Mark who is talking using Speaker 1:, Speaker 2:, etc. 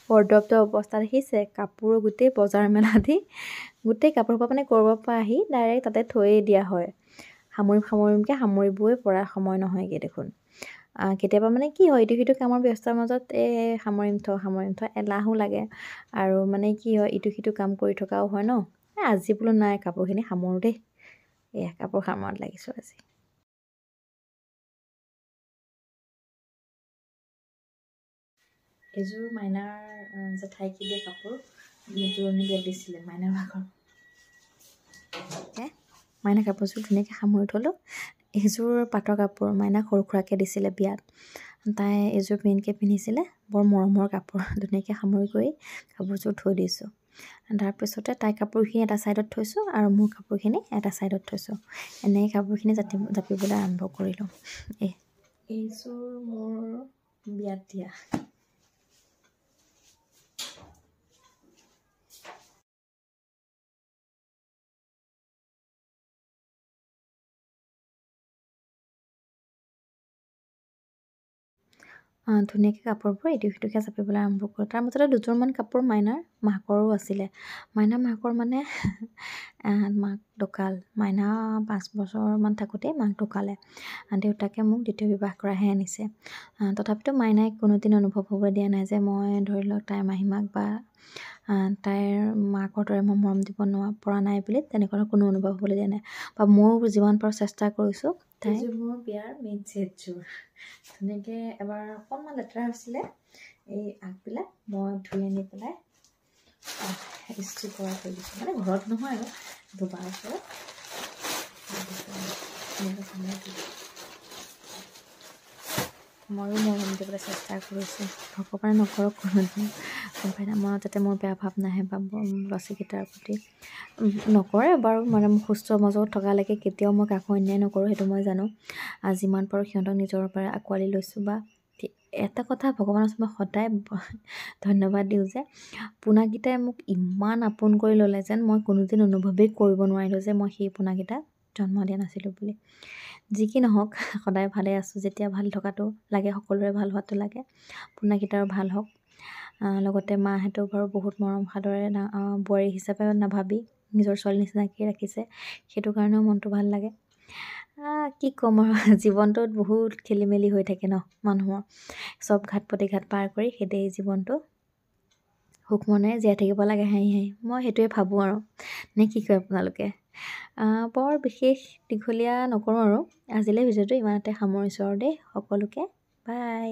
Speaker 1: পৰ্যপ্ত অৱস্থা দেখিছে, কাপোৰ গোটেই বজাৰ মেলা দি গোটেই কাপোৰ পৰা মানে ক'ৰবাৰ পৰা আহি ডাইৰেক্ট তাতে থৈয়ে দিয়া হয়। সামৰিম সামৰিমকৈ সামৰিবই পৰা সময় নহয়গৈ দেখোন। কেতিয়াবা মানে কি হয়, ইটো সিটো কামৰ ব্যস্তাৰ মাজত এই সামৰিম থ সামৰিম থ এলাহো লাগে, আৰু মানে কি হয় ইটো সিটো কাম কৰি থকাও হয় ন। আজি বোলো নাই কাপোৰখিনি সামৰোঁ দেই, এয়া কাপোৰ সামৰাত লাগিছোঁ আজি। এযোৰ মাইনাৰ জেঠাইকি দিয়া কাপোৰ জোৰণি বিয়াত দিছিলে মাইনাৰ ভাগৰ। মাইনা কাপোৰযোৰ ধুনীয়াকৈ সামৰি থ'লোঁ। এইযোৰ পাটৰ কাপোৰ মাইনাক সৰু খুৰাকে দিছিলে বিয়াত, তাই এইযোৰ মেইনকৈ পিন্ধিছিলে, বৰ মৰমৰ কাপোৰ। ধুনীয়াকৈ সামৰি কৰি কাপোৰযোৰ থৈ দিছোঁ। তাৰপিছতে তাইৰ কাপোৰখিনি এটা ছাইডত থৈছোঁ আৰু মোৰ কাপোৰখিনি এটা ছাইডত থৈছোঁ। এনেকৈ কাপোৰখিনি জাপিবলৈ আৰম্ভ কৰিলোঁ। এইযোৰ মোৰ বিয়াত দিয়া। ধুনীয়াকৈ কাপোৰবোৰ ইটো সিটোকৈ জাপিবলৈ আৰম্ভ কৰোঁ। তাৰ মাজতে দুযোৰমান কাপোৰ মাইনাৰ মাকৰো আছিলে। মাইনাৰ মাকৰ মানে মাক ঢুকাল, মাইনা 5 বছৰমান থাকোঁতেই মাক ঢুকালে। দেউতাকে মোক দ্বিতীয় বিবাহ কৰাইহে আনিছে। তথাপিতো মাইনাই কোনোদিন অনুভৱ হ'ব দিয়া নাই যে মই ধৰি লওক তাইৰ মাহীমাক বা তাইৰ মাকৰ দৰে মই মৰম দিব পৰা নাই বুলি, তেনেকুৱা কোনো অনুভৱ হ'বলৈ দিয়া নাই। বা ময়ো যিমান পাৰোঁ চেষ্টা কৰিছোঁ। তাই মোৰ বিয়াৰ মেইন ছেটযোৰ ধুনীয়াকৈ এবাৰ অকণমান লেতেৰা হৈছিলে, এই আগবিলাক মই ধুই আনি পেলাই ইস্ত্ৰি কৰাই থৈ দিছোঁ, মানে ঘৰত নহয় আৰু দুবাৰ ওচৰত। ময়ো মৰম দিবলৈ চেষ্টা কৰিছোঁ, ভগৱানে নকৰক কোনোদিন গম পাই না মনত যাতে মোৰ বেয়া ভাৱ নাহে বা ল'ৰা ছোৱালীকেইটাৰ প্ৰতি নকৰে বাৰু, মানে মোৰ সুস্থ মাজত থকালৈকে কেতিয়াও মই কাকো অন্যায় নকৰোঁ, সেইটো মই জানো। যিমান পাৰোঁ সিহঁতক নিজৰ পৰা আঁকোৱালি লৈছোঁ। বা এটা কথা ভগৱানৰ ওচৰত মই সদায় ধন্যবাদ দিওঁ যে পোনাকেইটাই মোক ইমান আপোন কৰি ল'লে যেন মই কোনোদিন অনুভৱেই কৰিব নোৱাৰিলোঁ যে মই সেই পোনাকেইটা জন্ম দিয়া নাছিলোঁ বুলি। যি কি নহওক, সদায় ভালে আছোঁ যেতিয়া ভাল থকাটো লাগে, সকলোৰে ভাল হোৱাটো লাগে, পোনাকেইটাৰো ভাল হওক। লগতে মাহঁতেও বাৰু বহুত মৰম সাদৰে বোৱাৰী হিচাপে নাভাবি নিজৰ ছোৱালী নিচিনাকৈ ৰাখিছে, সেইটো কাৰণেও মনটো ভাল লাগে। কি ক'ম আৰু, জীৱনটোত বহুত খেলি মেলি হৈ থাকে ন মানুহৰ, চব ঘাট প্ৰতিঘাত পাৰ কৰি সেইদৰে জীৱনটো সুখ মনেৰে জীয়াই থাকিব লাগে, হাঁহি হাঁহি। মই সেইটোৱে ভাবোঁ আৰু, নে কি কয় আপোনালোকে? বৰ বিশেষ দীঘলীয়া নকৰোঁ আৰু, আজিলৈ ভিডিঅ'টো ইমানতে সামৰিছোঁ আৰু দেই। সকলোকে বাই।